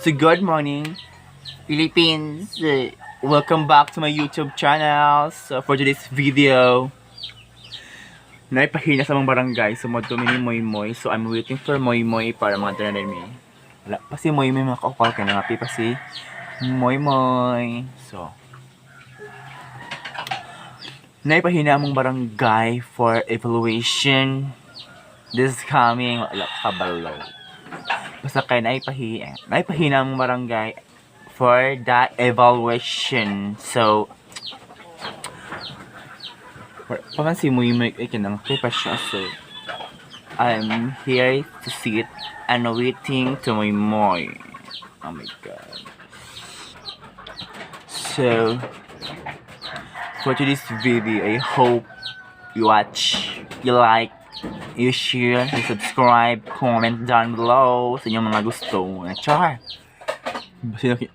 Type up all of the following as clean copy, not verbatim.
So good morning, Philippines. Welcome back to my YouTube channel. So for today's video, naipahina sa mga barangay. So madumi ni Moy Moy. So I'm waiting for Moy Moy para mga tanan mi. Wala pa si Moy Moy, mga kaukal, kaya nangapi pa si Moy Moy. So naipahina among barangay for evaluation this coming, wala kabalo. Basta kay naipahina ang barangay for that evaluation. So, paman si Muy Muy ay kinang pa siya. So, I'm here to sit and waiting to Muy Muy. Oh my God. So, for today's video, I hope you watch, you like, you share, you subscribe, comment down below sa inyong mga gusto. Char!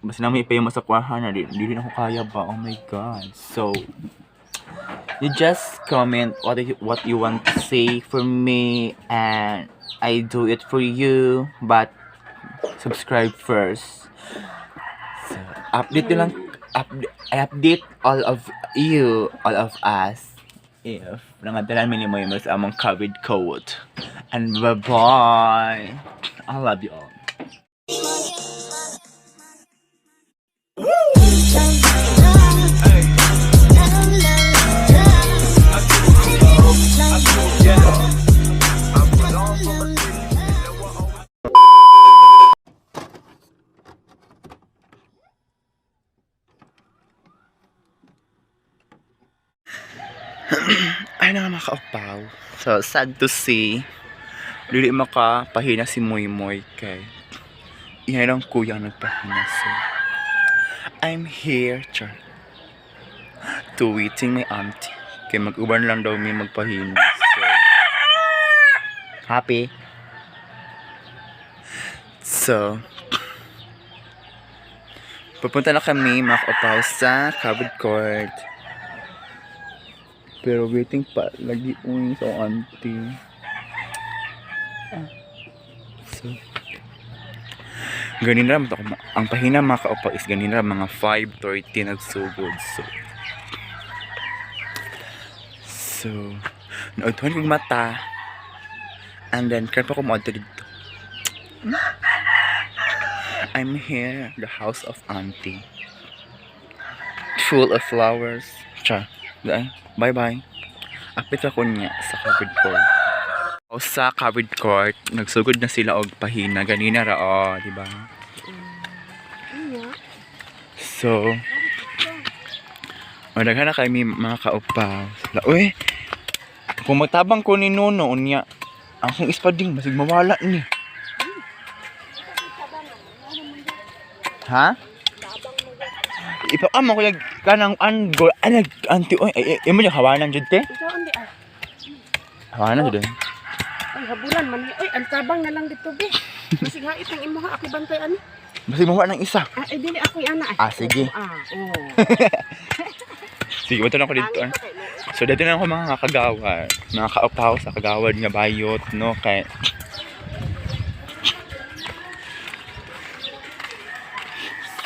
Basta na may ipayo mo sa kwaha na, di rin ako kaya ba? Oh my God. So, you just comment what you want to say for me and I do it for you, but subscribe first. So, update nyo lang, update, I update all of you, all of us, if nangadalan mi ni Moy sa among COVID code. And bye-bye! I love you all. Ay na, mga kaupaw. So, sad to see. Dili makapahina si Moy Moy kay iya lang kuya ang nagpahina. So, I'm here, char, to waiting my auntie. Kay mag-uban lang daw mi magpahina. So, happy. So, pupunta na kami, mga kaupaw, sa covered court. Pero waiting pa lagi uy sa auntie. So, ganin ra ako, ang pahina, mga kaupaw, is ganin ra mga 5:30 nagsugod. So, naudtuhan kong mata. And then, karon pa ko moadto dito. I'm here, the house of auntie. Full of flowers. Char. Bye-bye. Apit ako niya sa covered court. O sa covered court, nagsugod na sila og pahina. Ganina ra, oh, di ba? So, oh, daghan na kami, mga kaupaw. Sila, uy, kung magtabang ko ni Nuno, unya, akong ispading, masig mawala ni. Ha? Ipakama ko yung kanang anggo, anag, anti, oy, ay, ay, imo yung hawanan jud te? Ikaw andi ah. Hawanan jud eh. Ay, habulan man. Oy, ang tabang na lang dito be. Kasi nga itang imuha ako bantay ani. Basig mawala ng isa. Ah, ay dili ako ana ay. Ah, sige. Ah, oh. Sige, bato na ako dito. Ah. So, dito na ako, mga kagawad. Mga kaupaw sa kagawad nga bayot, no? Kay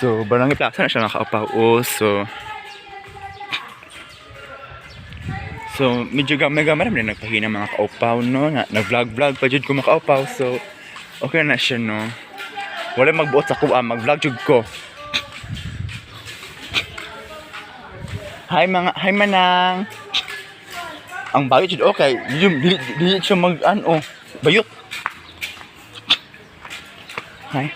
so, Barangay Plaza na siya, mga kaupaw. Oh, so, medyo gamay-gamay naman din nagpahina, mga kaupaw, no? Na, nag-vlog-vlog pa jud ko, mga kaupaw. So, okay na siya, no? Wala magbuot sa kuha, mag-vlog jud ko. Hi mga, hi manang. Ang bayot jud, okay. Dili dili dili siya mag ano, bayot. Hi.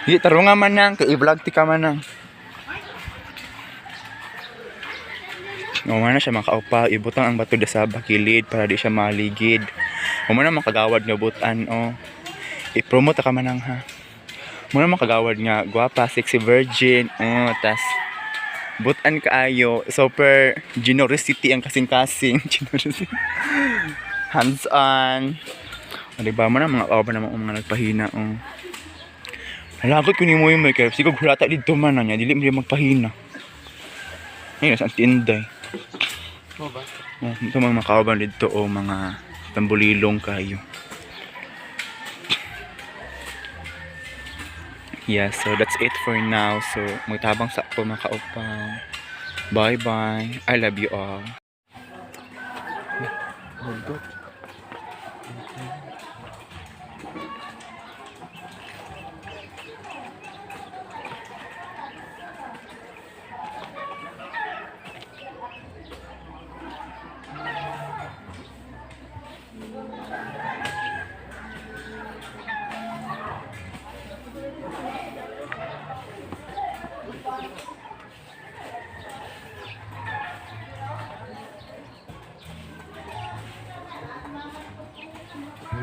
Di tarunga manang kay i-vlog ti ka manang. Uma na siya, mga kaupa, ibutang ang bato sa bakilid para di siya maligid. Uma na makagawad nga butan oh. I-promote ka manang ha. Muna makagawad nga gwapa, sexy virgin, oh, tas butan kaayo, super generosity ang kasing-kasing. Generosity. Hands on. O, diba mo na mga kaupa naman ang mga nagpahina oh. Halagot ko ni mo yung may kaya siguro hulata dito man na niya dili mo magpahina. Ayun, sa tinday. Mo ba? Oh, ito mga kauban dito o mga tambulilong kayo. Yeah, so that's it for now. So, magtabang sa ko, mga kaupaw. Bye-bye. I love you all. Hold.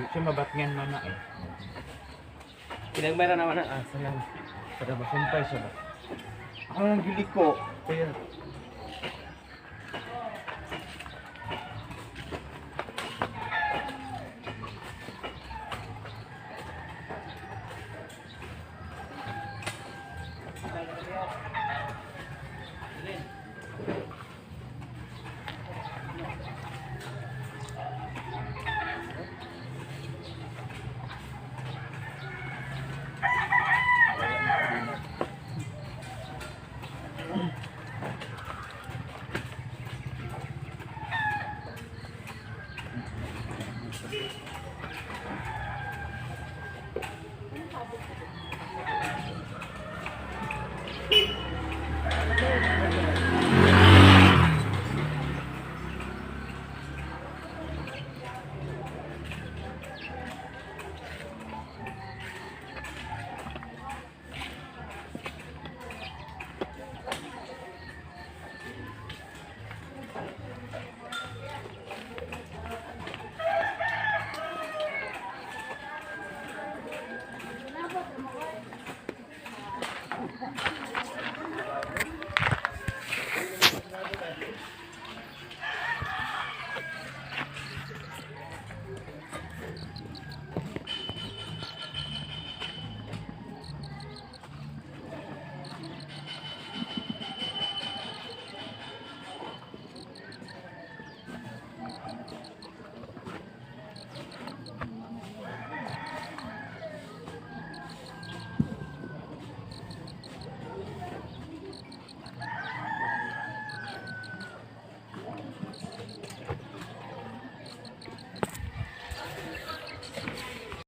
Siya mabatngan man na eh. Pinagmayra naman ang asa lang. Para masumpay siya ba? Ako nang giliko. Kaya,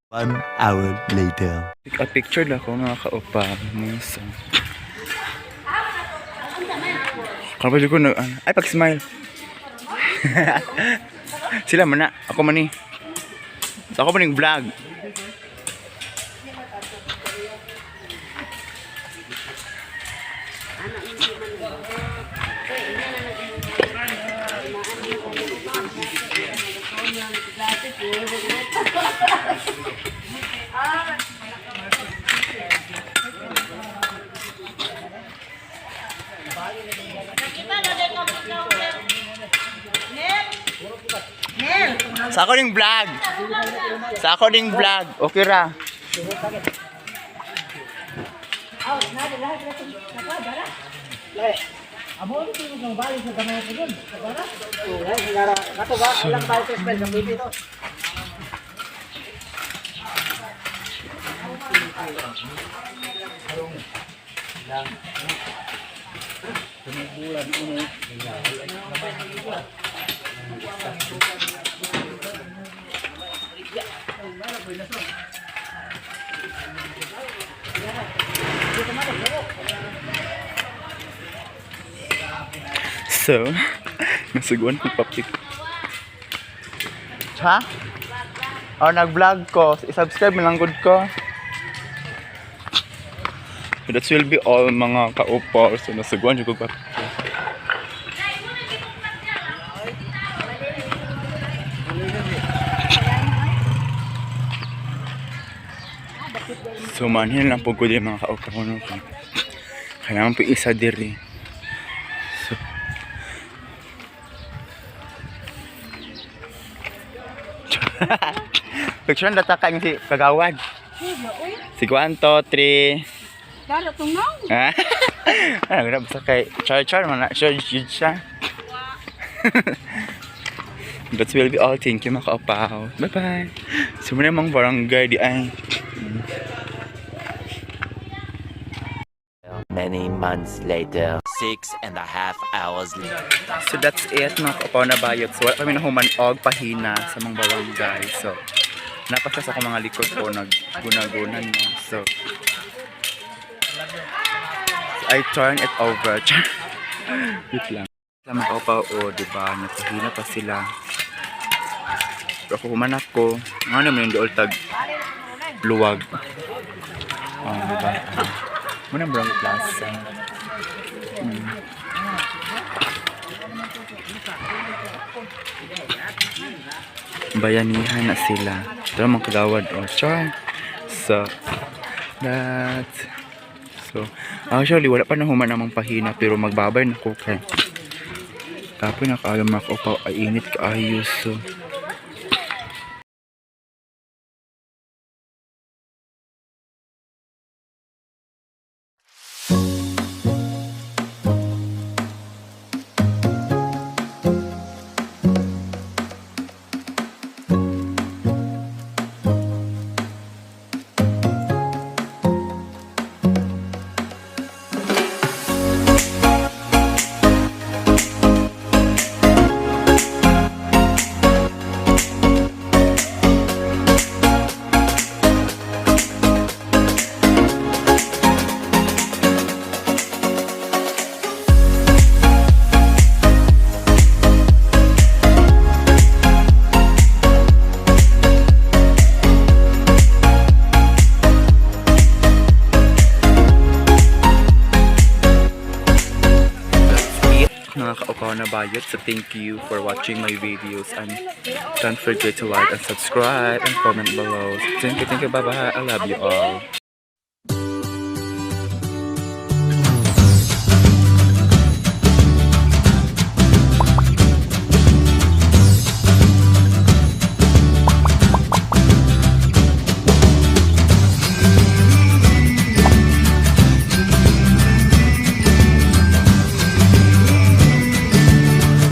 One hour later. Take a picture lang ko, mga kaupaw. So, kapag ko na, ay, pag-smile. Sila man na. Ako man ni. So, ako man yung vlog. Sa ako ning vlog. Sa ako ning vlog. Okay ra. So, nasuguan ko papik. Ha? Oh, nag-vlog ko. I-subscribe mo lang good ko. So, that will be all, mga kaupo. So, nasuguan ko papik. So, manhin lang po ko din, mga kaupo ko. No? Kailangan po isa diri. So, picture na data si Kagawad. Sige, 1, 2, 3. Dalo tong nong. Ha? Ano, ganun, basta kay Char Char man na. Char yun siya. That will be all. Thank you, mga kaupaw. Bye-bye. So, muna mga barangay di ay. Many months later. 6.5 hours later. So that's it, mga kaupaw na bayot. So wala kami nahuman og pahina sa mga barangay. So napasas ako mga likod ko naggunagunan, no. So I turn it over. Wait lang. Sa mga kaupaw, oh, di ba? Napahina pa sila. Pero ako human ako. Nga naman yung dool tag luwag. Oh, di ba? Muna ang Barangay Plaza. Bayanihan na sila. Pero mga kagawad, oh, char. So, that's, so, actually, wala pa na human namang pahina, pero magbabay na ko kay. Tapos nakaalam ako pa, ay init kaayo, so. That's it, mga kaupaw na bayot. So thank you for watching my videos and don't forget to like and subscribe and comment below. Thank you, bye bye. I love you all.